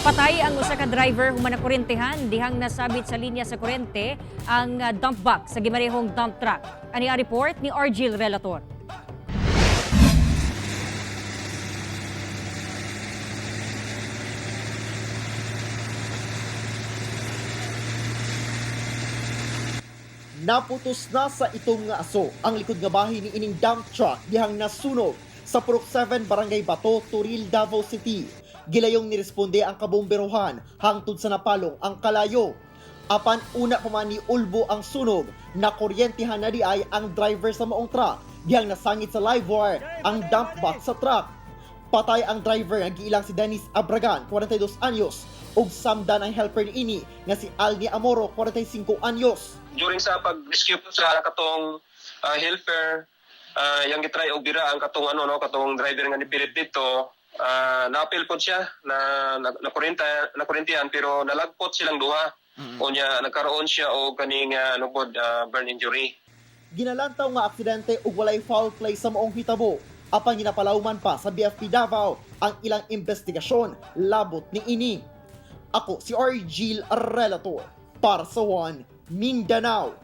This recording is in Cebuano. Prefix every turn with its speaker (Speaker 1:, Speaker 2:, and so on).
Speaker 1: Patay ang usa ka driver human nakuryentehan dihang nasabit sa linya sa kuryente ang dump box sa gimarehong dump truck. Ani ang report ni Argil Relator.
Speaker 2: Naputos na sa itong nga aso ang likod nga bahin ni ining dump truck dihang nasunog sa Purok 7, Barangay Bato, Turil, Davao City. Gilayong niresponde ang kabomberohan hangtod sa napalong ang kalayo. Apan una pa man ni ulbo ang sunog, nakuryentehan na di ay ang driver sa maong truck dihang nasangit sa live wire ang dump box sa truck. Patay ang driver nga giilang si Dennis Abragan, 42 anyos, ug samdan ang helper niini nga si Alni Amoro, 45 anyos.
Speaker 3: During sa pag-rescue po sa katong helper, yang gitry og bira ang katong ano no, katong driver nga nipilit dito, naapil po siya na na, nakuryente nakuryentehan pero nalagpot silang duha. Unya nagkaroon siya og kaning ano pod, burn injury.
Speaker 2: Ginalantaw nga aksidente ug walay foul play sa maong hitabo. Apan ginapalawman pa sa BFP Davao ang ilang investigasyon labot ni ini. Ako si Argil Relator para sa One Mindanao.